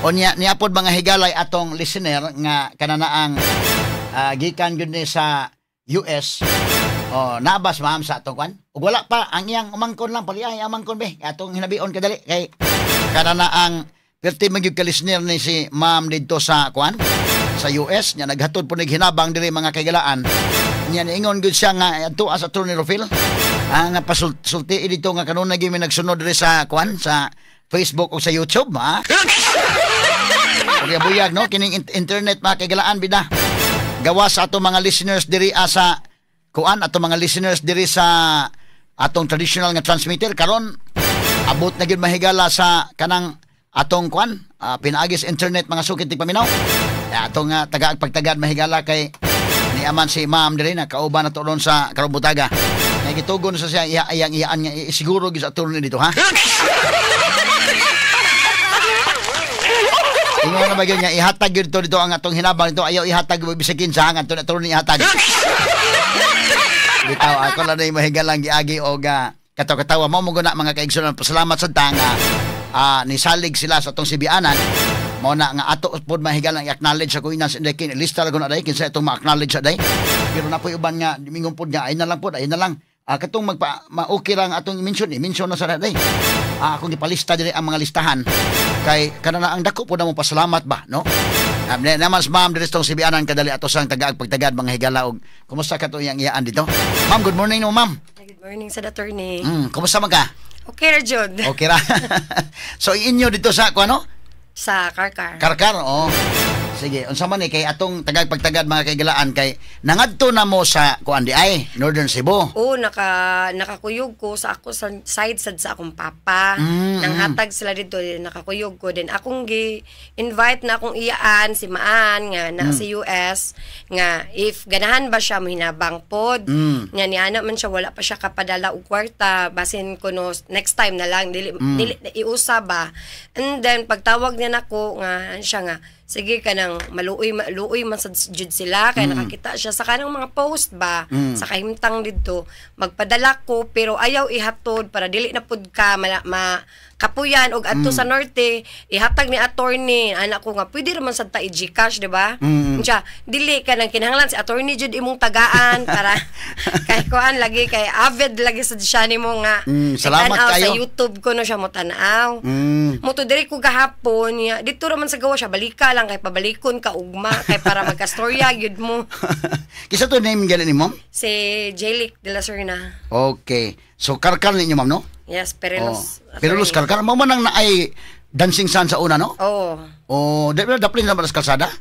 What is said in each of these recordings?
Unya niapod, mga higalay, atong listener nga kananaang gikan gyud ni sa US. Oh, nabas, ma'am, sa atong kwan. Ug wala pa ang iyang umangkon lang pali ay amangkon be. Atong hinabion kadali kay kananaang perti man gyud ka listener ni si ma'am didto sa kwan sa US nya naghatod po nig hinabang diri, mga kaigalaan. Nya niingon gyud siya nga adto sa Attorney Rofil ang pasulti dito nga kanunay gyud mi nagsunod diri sa kwan sa Facebook o sa YouTube, ha. Kaya buyag, no, kining internet, mga kaigalaan, bida. Gawa sa ato mga listeners diri sa kuan, ato mga listeners diri sa atong traditional nga transmitter, karon abot na gyud, mahigala, sa kanang atong kuan pinaagi sa internet, mga sukit tigpaminaw. Atong tagaag pagtagad, mahigala, kay ni aman si ma'am diri na kauban na to ron sa karong butaga. Nga gitugon sa siya iya iyang iyaan nga siguro gyud sa attorney dito, ha. Ingon na ba gyud nga ihatag gyud to dito ang atong hinabang dito, ayaw ihatag bisag kinsa ang atong attorney ihatag. Bitaw ako lang na mahigalang giagi og katawa-katawa mo mo guna, mga kaigsunan. Pasalamat sa tanga nisalig sila sa atong sibianan. Mo na nga ato pod, mahigalang, i-acknowledge sa kuinan sa kin lista ra guna day kinsa itong ma-acknowledge sa day, pero na po'y uban nga mingon pod nga ay na lang pod, ay na lang katong magpa ma-okay lang atong i-mention, i-mention na sa day. Akong gipalista diri ang mga listahan kay kanana ang dako po na mo pasalamat ba, no? Naman si ma'am diri sa tong sibianan kadali ato sang tagaag pagtagad, mga higala. Og kumusta ka to iyang iyaan dito? Ma'am, good morning no, ma'am. Good morning sa attorney. Kumusta man ka? Okay ra jud. Okay ra. So inyo dito sa kuano? Sa Karkar. Karkar, oh. Sige, unsa man ni kay atong tagag pagtagad, mga kaigalaan, kay nangadto na mo sa kuan di ay Northern Cebu. Oo, nakakuyog ko sa ako sa side sad sa akong papa. Nanghatag sila dito, nakakuyog ko din. Akong gi-invite na akong iyaan si Maan nga na sa US nga if ganahan ba siya mohinabang pod. Nga niana man siya, wala pa siya kapadala og kwarta, basin ko no next time na lang, dili dili iusa ba. And then pagtawag niya nako nga siya nga sige kanang maluoy maluoy man sad jud sila kay nakakita siya sa kanang mga post ba sa kahimtang didto, magpadala ko pero ayaw ihatod para dili na pud ka ma kapuyan og adto sa norte ihatag ni attorney. Anak ko nga pwede ra man sad ta i-GCash, di ba? Siya dili ka nang kinahanglan si attorney jud imong tagaan para kay kuan lagi, kay avid lagi sad siya nimo nga Salamat tanaw sa kayo. YouTube ko no siya mo tan-aw. Mo to diri ko gahapon niya. Dito ra man sa gawa siya, balika lang kay pabalikon ka ugma kay para magkastorya gyud mo. Kisa to name gani ni ma'am? Si Jelic de la Serna. Okay. So Karkar ninyo, ma'am, no? Yes, Perelos. Oh. Perelos, Karkar. Mao man ang naay dancing sun sa una, no? Oh. Oh, di ba daplin na ba sa kalsada?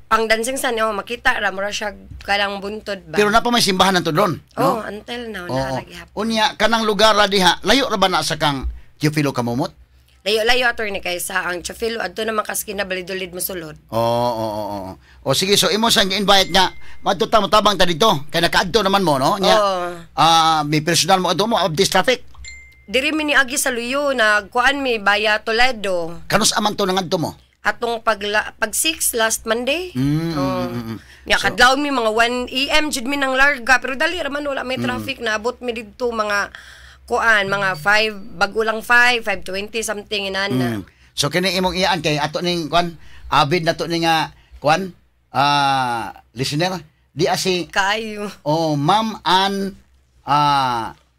Ang dancing sun, oh, makita ra mura siya kanang buntod ba. Pero na pa may simbahan nanto doon, Oh, no? until now Oo. na gihapon. Unya kanang lugar ra diha, layo ra ba na sa kang Teofilo Camomot? Layo-layo, attorney, kay sa ang Teofilo adto naman kaskina Valladolid mosulod. Oo. O sige, so imo sang invite nga madto ta motabang ta dito kay nakaadto naman mo, no? Nya. Oo. May personal mo adto mo update traffic. Diri mi ni agi sa Luyo, nagkuan mi baya Toledo. Kanus aman to nangadto mo? Atong pag 6 last Monday. Oh. Nya kadlaw mi mga 1 AM jud mi nang larga pero dali ra man, wala may traffic, naabot mi didto mga kuan mga 5 bago lang 5, 5:20 something inana. So kini imong iyaan kay ato ning kuan avid na to ni nga kuan listener di asi Kayo. Oh, Ma'am Ann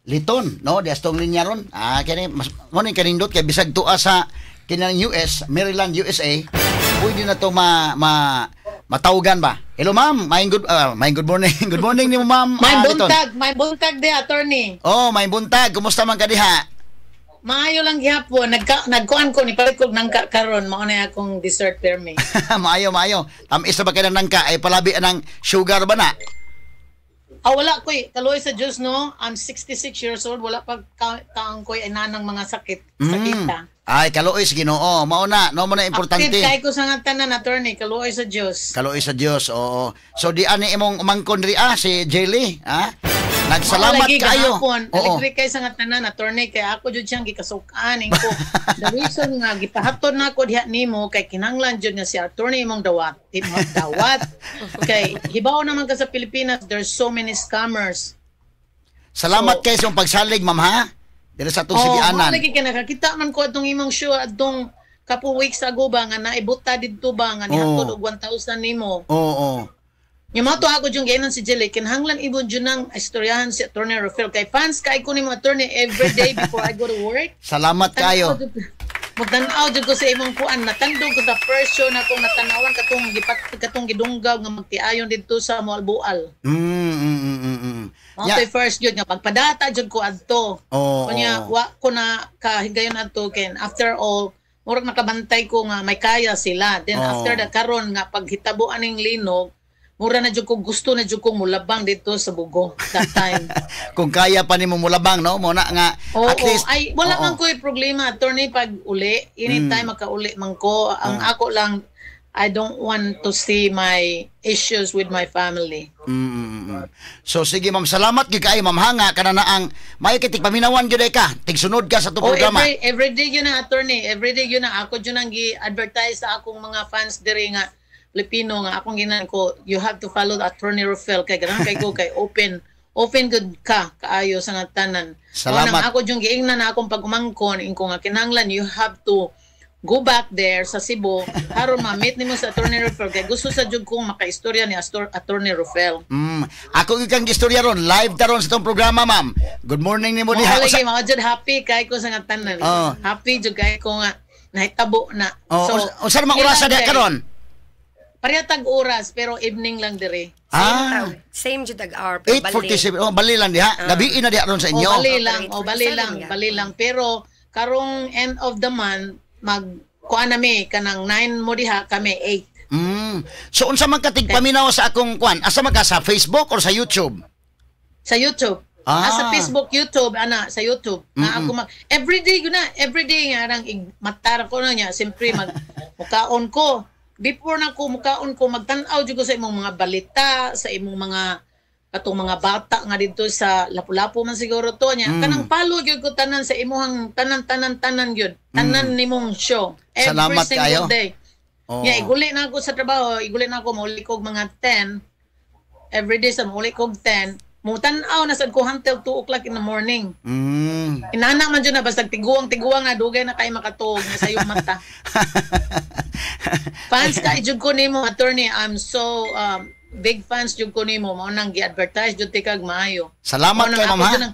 Liton, no, di astong linya ron. Kini mas mo ning kanindot kay bisag tuwa sa kinang US, Maryland, USA, pwede na to ma, ma matawagan ba. Hello, ma'am, may good morning. Good morning nimo, ma'am. May Liton. buntag, may buntag di, attorney. Oh, may buntag. Kumusta man ka diha? Maayo lang gihapon, nagkuan ko ni palit ko nangka karon, mao na akong dessert permi. Maayo, maayo. Tamis na ba kay ng nangka? Ay palabi ng sugar ba na? Ah, wala ko eh. Kaluoy sa Diyos, no? I'm 66 years old, wala pa kaang ko'y inanang mga sakit. Sakita. Ay, kaluoy sa Ginoo. Mao na, no mo na importante. Active kay ko sa nga tanan, attorney, kaluoy sa Diyos. Kaluoy sa Dios, oo. So di ani imong umangkon diri si Jelly, ha? Nagsalamat Lagi kayo. gahapon, aligri kay sa nga tanan, attorney, kay ako jud siyang gikasukaan ko. The reason nga gipahatod na ako diha nimo kay kinahanglan jud nga si attorney imong dawat, imong dawat. Kay hibaw naman ka sa Pilipinas, there's so many scammers. Salamat So- kay sa imong pagsalig, ma'am, ha? Diri sa atong Oh, sibianan. mao lagi kay nakakita man ko atong imong show atong Couple weeks ago ba nga naibuta didto ba nga nihatod og 1,000 nimo. Oo. Yung mga to ako yung gainan si Jelly, kinahanglan ibon jud nang istoryahan si Attorney Rofel. Kay fans kay ko nimo, attorney, every day before I go to work. Salamat kayo. Magtan-aw jud ko sa imong kuan. Natandog ko sa first show na akong natanawan katong gipat katong gidunggaw nga magtiayon didto sa Moalboal. Mao to'y first jud nga pagpadata jud ko adto. Kunya wa ko na kahigayon adto ken after all murag nakabantay ko nga may kaya sila. Then after that karon nga paghitabo aning linog, mura na jud ko gusto na jud ko mulabang dito sa Bogo that time. Kung kaya pa nimo mulabang, no, mo na nga Oo, at least ay wala man ko'y problema, attorney, pag uli, anytime makauli man ko. Ang ako lang, I don't want to see my issues with my family. So sige, ma'am, salamat gyud kaayo, ma'am Hanga, kana na ang may kitik paminawan gyud ay ka. Tigsunod ka sa to Oh, programa. every day yun na, attorney, every day yun na ako yun ang gi-advertise sa akong mga fans diri nga Pilipino nga akong ginan ko, you have to follow the Attorney Rofel kay ganahan kay ko kay open open good ka kaayo sa nga tanan. Salamat. Mao nang ako yung giingnan na akong pag-umangkon ingko nga kinahanglan you have to go back there sa Cebu aron ma-meet nimo sa Attorney Rofel kay gusto sa jud kong makaistorya ni Attorney Rofel. Ako gyud kang gistorya ron, live ta ron sa tong programa, ma'am. Good morning nimo Mo diha. lagi mao jud happy kay ko sa nga tanan. Happy jud kay ko nga nahitabo na. Oh, so, unsa naman orasa diha karon? Pareha tag oras pero evening lang dire. Same Ah. tao. Same jud ag hour pero bali. 8:47. Oh, bali lang diha. Gabi na diha ron sa O inyo. bali lang, o bali 8:47 lang, nga. Bali lang pero karong end of the month mag kuan na mi kanang 9 mo diha, kami 8. So unsa man ka tigpaminaw sa akong kwan? Asa man ka, sa Facebook or sa YouTube? Sa YouTube. Ah. Ah, sa Facebook, YouTube, ana, sa YouTube. Na ako mag everyday yun na, everyday nga rang matara ko na niya, siyempre mag mukaon ko. Before na ko mukaon ko, magtan-aw jud ko sa imong mga balita, sa imong mga katong mga bata nga didto sa Lapu-Lapu man siguro to niya. Kanang follow gyud ko tanan sa imuhang tanan tanan tanan gyud. Tanan nimong show. Every Salamat single kaayo. day. Yeah, iguli na ako sa trabaho, iguli na ako, mauli kog mga 10. Every day sa mauli kog 10. Mutan-aw na sad ko until 2 o'clock in the morning. Inana man jud na basta tiguang tiguang na dugay na kay makatuog na sa iyong mata. Fans kay jud ko nimo, attorney. I'm so big fans jud ko nimo. Mao nang gi-advertise jud tikag maayo. Salamat Mao nang kay ma'am ako ha. jud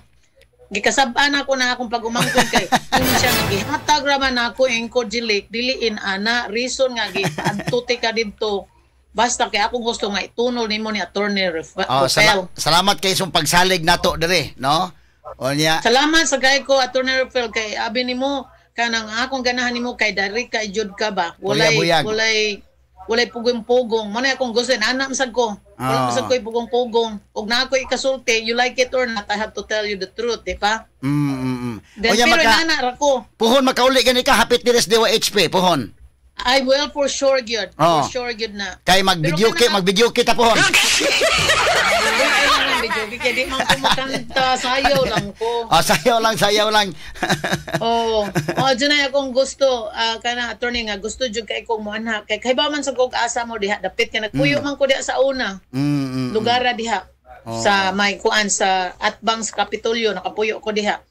gikasab-an ako na akong pag-umangkon kay ingon siya nga gihatag ra man ako ingko jilik dili in ana reason nga giadto ka didto basta kay akong gusto nga itunol nimo ni Attorney Oh, Rofel. salamat kay sa pagsalig nato dire, no? O niya. Salamat sa kay ko, Attorney Rofel, kay abi nimo kanang akong ganahan nimo kay dari kay jud ka ba. Walay Buyag-buyag. walay walay pugong-pugong. Mo na akong gusto ana masag ko. Wala masag ko pugong-pugong. Ug na ako ikasulti, you like it or not, I have to tell you the truth, di ba? Then, Unya pero maka inana ra ko. Puhon makauli gani ka hapit diri sa DYHP, puhon. I will for sure gyud. Oo. For sure gyud na. Kay mag-video Pero kit, mag-video kita puhon. Ay, lang video kay di man ko makanta, sayaw lang ko. Oh, sayaw lang, sayaw lang. Oo. Oh, dyan na akong gusto, kana attorney nga gusto jud kay kong moanha kay kay ba man sa kog asa mo diha dapit ka nagpuyo man ko diha sa una. Lugar ra diha. Sa may kuan sa atbang sa Kapitolyo nakapuyo ko diha.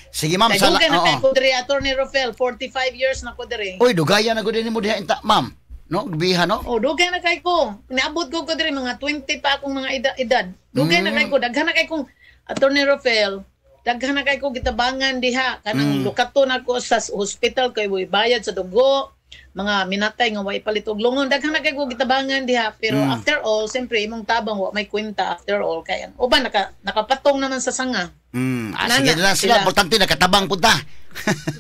Sige, ma'am, Kay sala. dugay na kay Oo. ko diri, Attorney Rofel, 45 years na ko diri. Uy, dugaya na gud nimo diha inta, ma'am. No, biha no? Oh, dugay na kay ko. Niabot ko ko diri mga 20 pa akong mga edad. Dugay na kay ko, daghan na kay kong Attorney Rofel. Daghan na kay ko gitabangan diha kanang lukaton ako sa hospital kay way bayad sa dugo, mga minatay nga way palit og lungon, daghan na kay ko gitabangan diha pero after all siyempre imong tabang wa may kwenta after all kay ang uban nakapatong naman sa sanga. Ah, Nana, sige na lang sila, sila. importante nakatabang punta.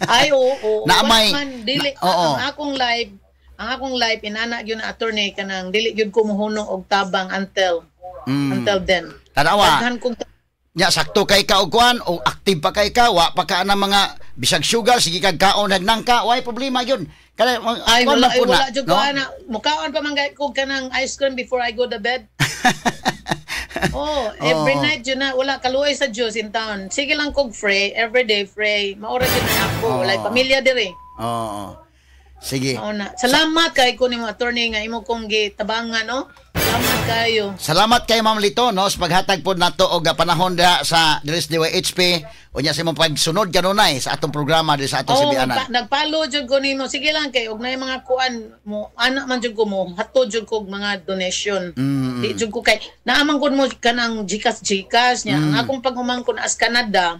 Ay, oo. Na Wala man, dili oo. Ang akong life inana gyud na, attorney, kanang dili gyud ko mohuno og tabang until until then. Tanawa. Daghan kong Nya sakto kay ka og kuan o active pa kay ka, wa pa ka na mga bisag sugar, sige kag kaon nagnan ka, way problema yun. Kaya Ay, kuan wala, man ay, po na, wala jud no? ko ana. Mukaon pa man gay ko kanang ice cream before I go to bed. Oh, every night yun na wala kaluoy sa Diyos in town. Sige lang kog free, every day free. Maura jud na ako, walay pamilya diri. Oo. Sige. Mao na. Salamat kay ko nimo, attorney, nga imo kong gitabangan, no. Salamat kayo. Salamat kay Ma'am Lito, no, sa paghatag pod nato og panahon diha sa diri sa DYHP unya sa imong pagsunod kanunay sa atong programa diri sa atong Oh, Sibianan. Nagpalo jud ko nimo. Sige lang kay og nay mga kuan mo ana man jud ko mo hatod jud ko og mga donation. Di jud ko kay naaman ko mo kanang GCash GCash niya. Ang akong paghumangkon as Canada,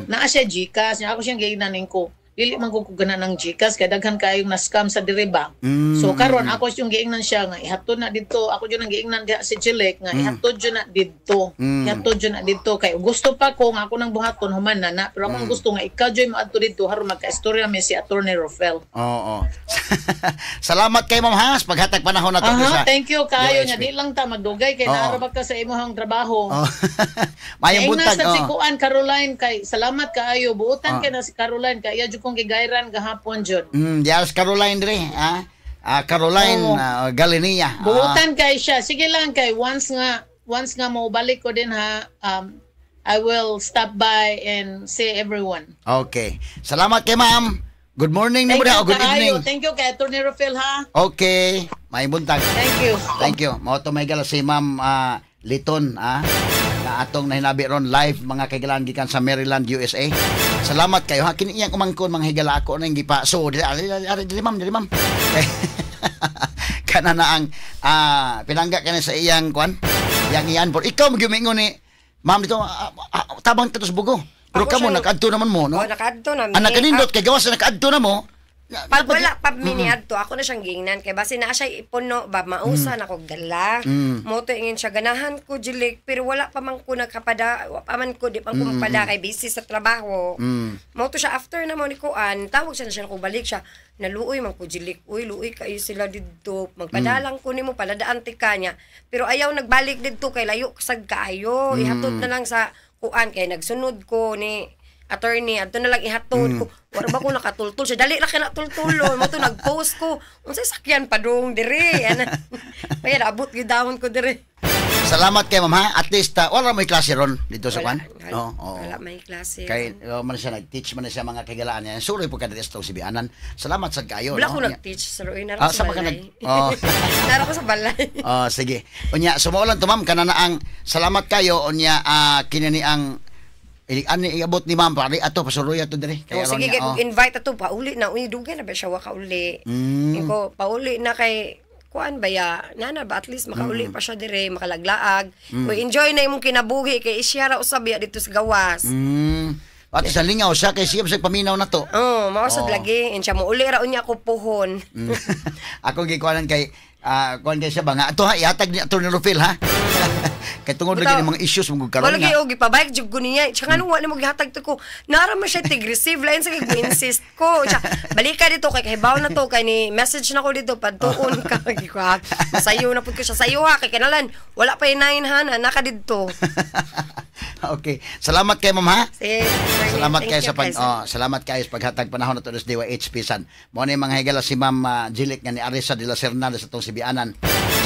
naa siya GCash niya, ako siyang giingnan ko. Dili man ko gana ng GCash kay daghan kayong na-scam sa diri ba. So karon ako siyang giingnan siya nga ihatod na didto. Ako jud ang giingnan diha si Jilek nga ihatod jud na didto. Ihatod jud na didto kay gusto pa ko nga ako nang buhaton human na na pero akong gusto nga ikaw jud moadto didto haron magka-istorya mi si Attorney Rofel. Oo. Salamat kay Ma'am Has paghatag panahon nato sa Thank you kayo DYHP. nya di lang ta magdugay kay naara ba ka sa imong trabaho. Oh. Mayong Naingna buntag. sa si Kuan Caroline kay salamat kaayo buotan kay na si Caroline kay iya jud kong gigayran gahapon jud. Dias Caroline dire, ha? Ah, Caroline Galinia. Buotan kay siya. Sige lang kay once nga mo balik ko din ha, I will stop by and see everyone. Okay. Salamat kay Ma'am. Good morning Thank nimo you o good kaayo. evening. Thank you kay Attorney Rofel ha. Okay. Mayong buntag. Thank you. Thank you. Mao to may gala si Ma'am Liton, na atong nahinabi ron live, mga kaigalan, gikan sa Maryland, USA. Salamat kayo ha. Kini iyang umangkon, mga higala, ako nang gipa. So dili ari ari dili ma'am, dili ma'am. Kana na ang pinangga kani sa iyang kwan. Yang iyan por ikaw magyumingon ni Ma'am dito, tabang tatos bugo. Pero Ako kamo nakaadto naman mo, no? Oh, nakaadto na mi. Ah, nakanindot kay gawas na nakaadto na mo. Pag wala pa mi niadto, ako na siyang giingnan kay basi naa siya ipuno ba mausa na kog dala. Mo to ingin siya, ganahan ko jilik pero wala pa man ko nagkapada, wa pa man ko di pa ko magpada kay busy sa trabaho. Mo to siya after na mo ni kuan, tawag siya na siya ko balik siya. Naluoy man ko jilik, uy luoy kayo sila didto. Magpadalang ko nimo paladaan ti kanya. Pero ayaw nagbalik didto kay layo sad kaayo. Ihatod na lang sa kuan kay nagsunod ko ni attorney adto na lang ihatod ko. Wala ba ko nakatultul siya, dali ra kay natultulon mo to nagpost ko unsay sakyan padung diri ana kaya naabot gyud dawon ko diri. Salamat kay ma'am ha. At least wala may klase ron dito sa Wala, kwan. wala, No, oo. wala may klase. Kay man siya nag-teach man siya mga kaigalaan niya. Suroy po ka dito sa Sibianan. Salamat sa kayo, Wala no? ko nag-teach sa Roy, nara Ah, ko sa sa pa ka balay. Oh. Nara ko sa balay. Oh, sige. Unya, sumuo lang to ma'am kana na ang salamat kayo unya kini ni ang ili ani iabot ni ma'am pare ato pasuroy ato diri. Oh, aron sige, niya, kay oh. kung invite ato pauli na, uy dugay na ba siya wa kauli. Ko pauli na kay kuan ba ya nana ba at least makauli pa siya dire makalaglaag. Uy, enjoy na imong kinabuhi kay isya ra usab ya dito sa gawas. At sa lingaw siya kay siya sa paminaw na to. Oh, mao sad lagi. Insya mo uli ra unya ko puhon. Ako gikuanan kay kuan kay siya ba nga ato ha ihatag ni Atty. Rufil ha. Kay tungod lagi ni mga issues mo karon Wala nga. gyud og gipabike jud ko niya. Tsaka nung wala mo gihatag to ko. Nara man siya tig-receive lain sa kay insist ko. Tsaka balika dito kay kahibaw na to kay ni message na ko dito padtuon ka gikuha. Masayo na pud ko siya sayo ha kay kanalan wala pa yung 9 ha na naka didto. Okay. Salamat kay ma'am ha. Sige, attorney. Salamat Thank kayo you, sa pag Kaiser. oh, salamat kayo sa paghatag panahon nato sa DYHP san. Mo ni mga higala si Ma'am Jilik nga ni Arisa de la Serna sa atong Sibianan.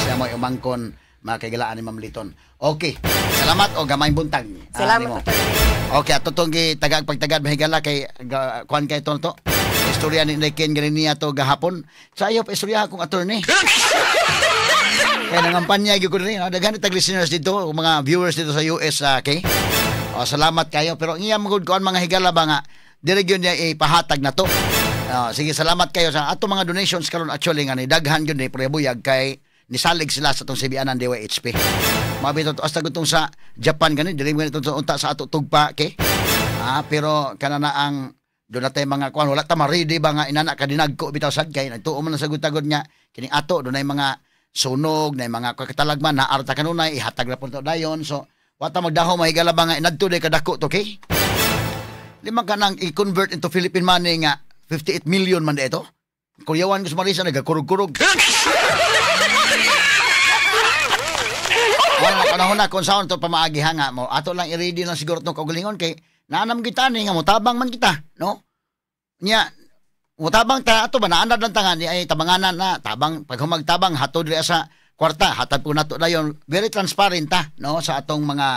Siya mo'y umangkon mga kaigalaan ni Ma'am Liton. Okay. Salamat o gamay buntag. Salamat, nimo. attorney. Okay, ato tong gitagag pagtagad mahigala kay kuan kay to to. Istorya ni Ken niya to gahapon. Sa ayo pa istorya akong attorney. Kaya nangampanya gyud ko diri. No? Daghan tag listeners dito, mga viewers dito sa US, okay. O, salamat kayo pero ang iya magud kuan mga higala ba nga diri gyud niya ipahatag na to. Oh, sige, salamat kayo sa ato mga donations karon actually nga ni daghan gyud ni buyag kay nisalig sila sa atong Sibianan DYHP. Mabito to hasta gutong sa Japan gani diri mo ito unta sa ato tugpa kay. Ah, pero kana na ang doon na tayo mga kuan wala ta ma-ready ba nga inana ka dinagko bitaw sad kay nagtuo man sa gutagod nga kining ato doon ay mga sunog na mga katalagman na arta kanunay ihatag ra pud to dayon, so wa ta magdaho mahigala ba nga inadto day kadako to kay lima ka nang i-convert into Philippine money nga 58 million man ito. Kuyawan ko sa Marisa nagakurog-kurog. Wala na panahon na kung saan to pamaagi ha nga mo. Ato lang i-ready lang siguro itong kaugalingon kay naanam kita ni nga motabang man kita, no? Nya motabang ta ato ba naanad lang tangan ni ay tabanganan na tabang pag humagtabang hatod ri sa kwarta hatad po nato dayon, very transparent ta, no, sa atong mga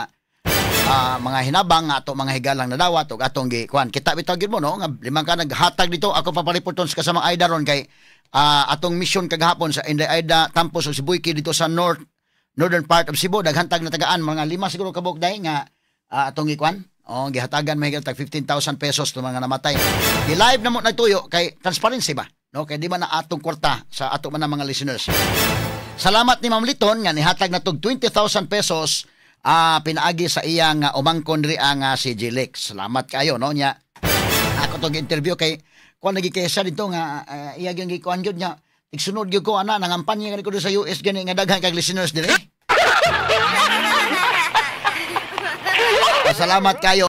mga hinabang nga ato mga higalang nadawat ug atong gi kuan kita bitaw gyud mo, no, nga limang ka naghatag dito ako papariporton sa kasamang Aida ron kay atong mission kagahapon sa Inday Aida Tampos ug Sibuyki dito sa North northern part of Cebu. Daghan tag natagaan, mga lima siguro kabuk day nga atong ikuan. Oh, gihatagan mahigit tag 15,000 pesos to mga namatay. Di live na mo nagtuyo kay transparency ba? No, kay di ba na atong kwarta sa ato man ang mga listeners. Salamat ni Ma'am Liton nga nihatag na tog 20,000 pesos pinaagi sa iyang umangkon diri ang si Glex. Salamat kayo, no, nya. Ako tong interview kay kuan lagi kay siya dito nga iya gyud gikuan gyud niya. Igsunod gyud ko ana, nangampanya gani ko sa US gani nga daghan kag listeners diri. Salamat kayo.